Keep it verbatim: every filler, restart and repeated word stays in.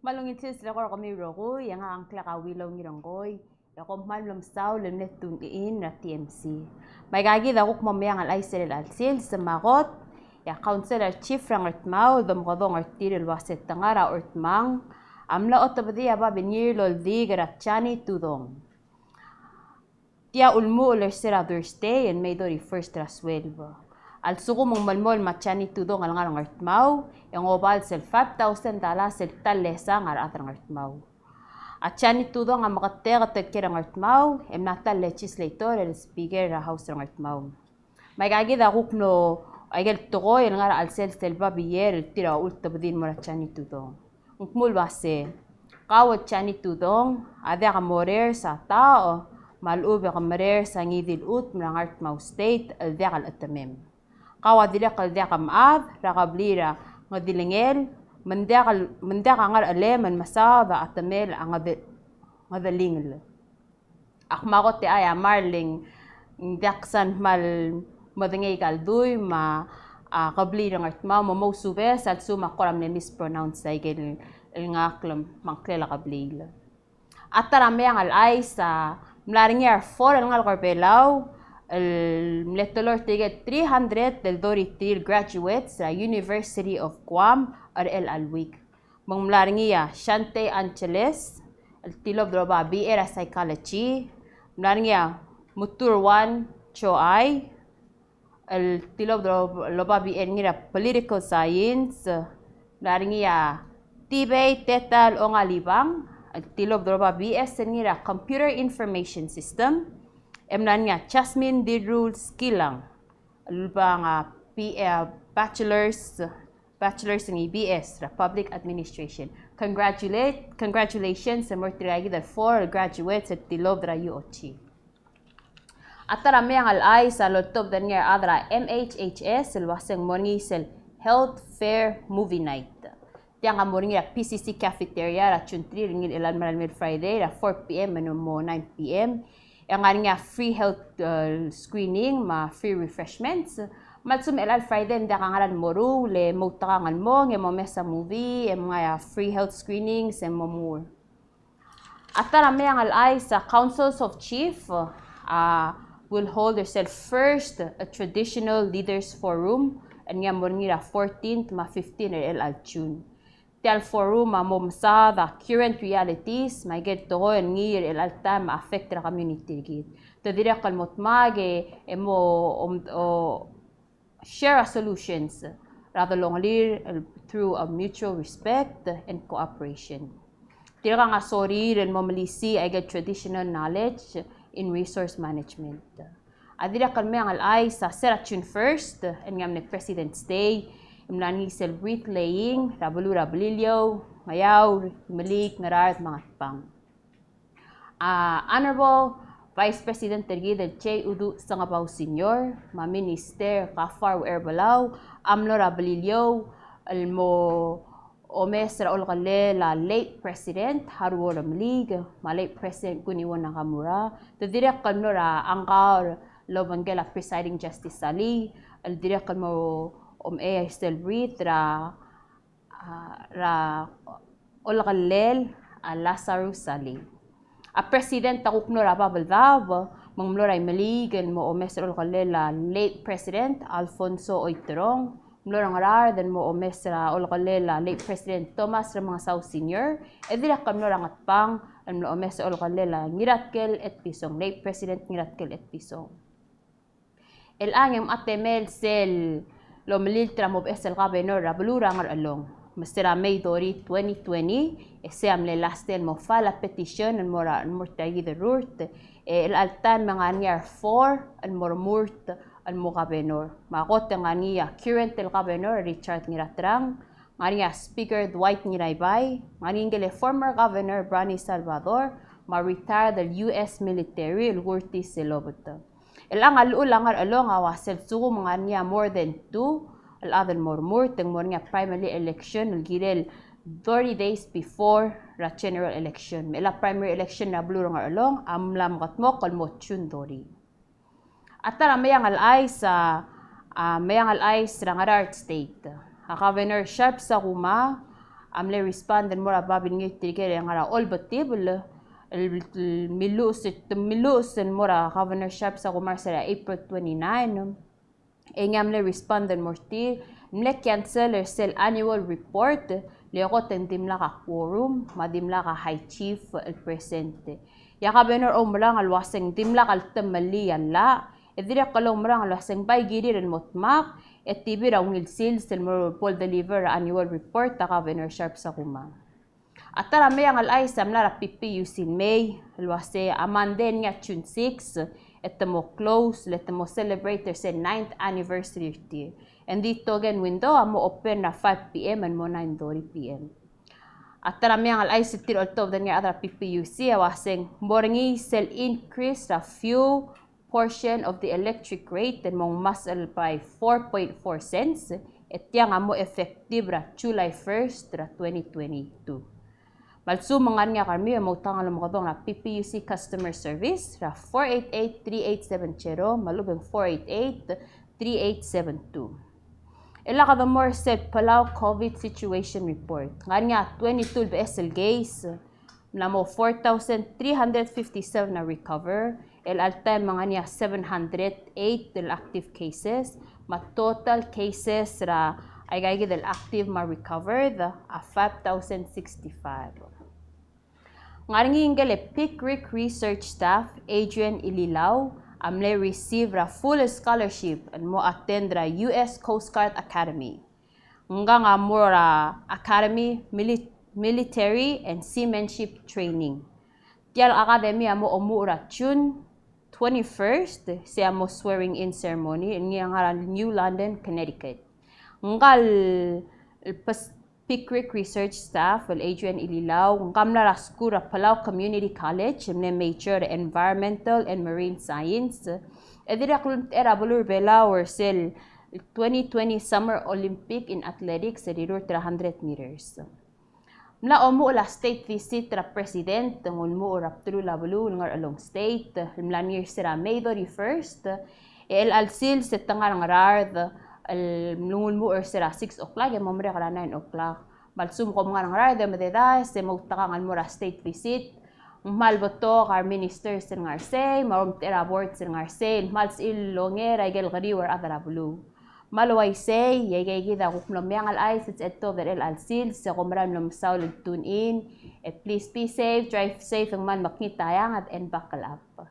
Kmal ungil sils er kemiu el rokui, e ngak a ngklek a Wilou Ngirengkoi, e kom kmal mesaul el mle tune in er a T M C. Me aika kid a kuk mo meang el chais er chelecha el sils, me a kot, e a Council er a Chief er a Ngardmau, el domekedong er tir el ua se te ngar er a Ortmang a mla otobedii a babilngir el oldiik er a Johnny Tudong. Tia ulemuchel er se er a Thursday el May thirty-first er a sueleb. A lsekum ng melemolem a Johnny Tudong el ngar er a Ngardmau, e ng oba el sel five thousand dollars el ta el lesang a rechad er a Ngardmau. A Johnny Tudong a meketeket el kiei er a Ngardmau, e mla ta el legislator el speaker er a House er a Ngardmau. Me aika kid a kuk mlo aike el tekoi el ngar er a chelsel sel babier el tir a ultebedii el mo er a Johnny Tudong. Ng kmo el ua se, kau el Johnny Tudong a diak a morers a taoch, me a lechub e ke merers a ngii di el chutem er a Ngardmau State el diak el chetemem. Kau a dirrek el diak a mechad er a kebliil er a Ngedilengel, me ng diak el, me ng diak a ngerechelem el mesaod a chetemel a Ngede-, Ngedelingel. Ak mo kot e a Marling, ng diak san kmal medengei aika el dui me a, a, kebliil er a Ngardmau, me mousubes a lsekum a kora mle mispronounce aike el, el ngak el me a ngklel a kebliil. A ta er a meang el chais a mla er ngii a four el ngalek er a Belau, el mle teloi er tirke el three hundred el dorael tir el graduates er a University of Guam er chelecha el week. Me ng mla er ngii a Shante Angeles, el tilobed el oba B A er a Psychology. Ng mla er ngii a Muturwan Choai, el tilobed el ob-, el oba B A er ngii er a Political Science. Ng mla er ngii a Tibei Teta el Ongalibang, el tilobed el oba B S er ngii er a Computer Information System. E ng mla er ngii a Jasmine Dirul Skilang, el bang a B A, Bachelor's Bachelor's er ngii, B S er a Public Administration. Congratulate, congratulations el mo er tirka kid el four el graduates el tilobed er a U O G. A ta er a meang el chais a loltobed er ngii a rechad er a M H H S el ua se ng mo er ngii sel Health Fair Movie Night. Tiang a mo er ngii er a P C C Cafeteria er a June three, er ngii el chelecha el mera el mei el Friday, er a four P M el mo nine P M. E ng ngar er ngii a free health, uh, screening me a free refreshments. Me a lsekum chelecha el Friday ng diak a ngera el moruul e moutekangel el mong e momes a movie e mngai a free health screenings e mo mur. A ta er a meang el chais a Councils of Chief, uh, will hold er sel first, uh, traditional leaders forum, el ngii a mo er ngii er a fourteenth me a fifteenth er chelecha el June. Tia el forum a mo mesaod a current realities me aike el tekoi el ngii er chelecha el taem a affect er a community er kid. Te dirrek el mo dmak e mo, om, o, share a solutions er a delongelir el through a mutual respect and cooperation. Tirkang a sorir el mo melisiich aike el traditional knowledge in resource management. A dirrek el meang el chais a se er a June first, el ngii a mle President's Day, e mla er ngii sel wreath laying er a beluu er a Beliliou, Ngeaur, Imeliik, Ngaraard me a Ngatpang. A Honorable Vice President er kid el J. Uduch Sengebau Senior, me a Minister Gaafar Uherbelau, a mlo er a Beliliou el mo omes er a olekellel a late President Haruo Remeliik, me a late President Kuniwo Nakamura, te dirrek el mlo er a ngkang el obengkel a Presiding Justice Salii, el dirrek el mo omechei a celebrate er a, a, er a olekellel a Lazarus Salii. A President a kuk mlo er a Babeldaob, me ng mlo er a Imeliik el mo omes er a olekellel a late President Alfonso Oiterong, mlo er a Ngaraard el mo omes er a olekellel a late President Thomas Remengesau Senior, e dirrek el mlo er a Ngatpang el mlo omes er a olekellel a Ngiratkel Etpison, late President Ngiratkel Etpison. Chelechang e ng mla temel sel lomelilt er a mo beches el governor er a beluu er a Ngerchelong. Me se er a May thirty, twenty twenty, e sei a mle last day el mo file a petition el mo er a, el mo er tia kid el rurt, e chelecha el taem e ng ngar er ngii a four el mo remurt el mo governor. Me a kot e ng ngar er ngii a current el governor Richard Ngiraterang, ng ngar er ngii a Speaker Dwight Ngiraibai, ng ngar er ngii ngike el former governor Brownie Salvador, me a retired el U S military el Curtis Selobt. Chelechang a llechul a Ngerchelong a ua se a lsekum ng ngar er ngii a more than two el chad el mo remurt, e ng mo er ngii a primary election el kirel thirty days before er a general election. Me chelecha primary election er a beluu er a Ngerchelong a mla mekedmokl el mo June thirty. A ta er a meang el chais a, a meang el chais er a Ngaraard State. A Governor Sharp Sakuma a mle respond el mo er a babilngir tirke el ngar er a Olbetibel, el, el miluches, te miluches el mo er a Governor Sharp Sakumar er sel April twenty-nine. E ngii a mle respond el mo er tir, mle cancel er sel annual report, le kot e ng dimlak a quorum, me a dimlak a high chief el present. E a Governor a oumerang el uaseng dimlak el temellii a llach, e dirrek el oumerang el uaseng bai kirir el mo dmak, e tibir a ungil sils el mo bo el deliver a annual report a Governor Sharp Sakumar. A ta er a meang el chais a mla er a P P U C el mei, el uase a Monday el ngii a June six, e te mo close, le te mo celebrate er sel ninth anniversary er tir. E ng di token window a mo open er a five P M el mo nine thirty P M. A ta er a meang el chais er tir el oltobed er ngii a rechad er a P P U C a uaseng, bo er ngii sel increase er a fuel portion of the electric rate el mo ngmasech el by four point four cents, e tiang a mo effective er a July first er a twenty twenty-two. Me a lsekum ng ngar er ngii a kermiu e moutekangel el omekedong er a P P U C Customer Service er a four eight eight three eight seven zero, me a lechub e ng four eight eight three eight seven two. E lak de mo er sel Palau COVID situation report. Ng ngar er ngii a twenty-two el beches el case, mla mo four thousand three hundred fifty-seven a recover, el all time me ng ngar er ngii a seven hundred eight el active cases, me a total cases er a aikaikid el active me a recovered a five thousand sixty-five. Ng ngar er ngii ngike el Pickrigg Research Staff, Adrian Ililau, a mle receive er a full scholarship el mo attend er a U S Coast Guard Academy. Ngkang a mo er a Academy Mili-, Military and Seamanship Training. Tia el academy a mo omuchel er a June twenty-first, se a mo swearing in ceremony, el ngii a ngar er a New London, Connecticut. Ngka el, el pes-, Pickrigg Research Staff, el Adrian Ililau, ngka a mla er a skuul er a Palau Community College, el mle major er a Environmental and Marine Science. E dirrek el ulemtechei er a beluu er a Belau er sel twenty twenty Summer Olympic in Athletics, el rirurt er a hundred meters. Mla omuchel a state visit er a President, ng ulemuchel er a bdelul a beluu el ngar er a Ngerchelong State, el mla er ngii er sel May thirty-first, e chelecha el sils e te ngar er a Ngaraard, el mla ulemuchel er sel six o'clock, e mo merek er a nine o'clock. Me a lsekum kom ngar er a Ngaraard e mededaes, e moutekangel el mo er a state visit, ng kmal betok a reministers el ngar sei, me a reomtechei er a boards el ngar sei, el kmal sebechir el onger aike el keriu er a rechad er a beluu. Me a le uaisei, e aikakid a kuk mlo meang el chais el sebeched el tuobed er chelecha el sils, e kom meral mlo mesaul el tune in, e please be safe, drive safe, e ng kmal mekngit a eanged, and buckle up.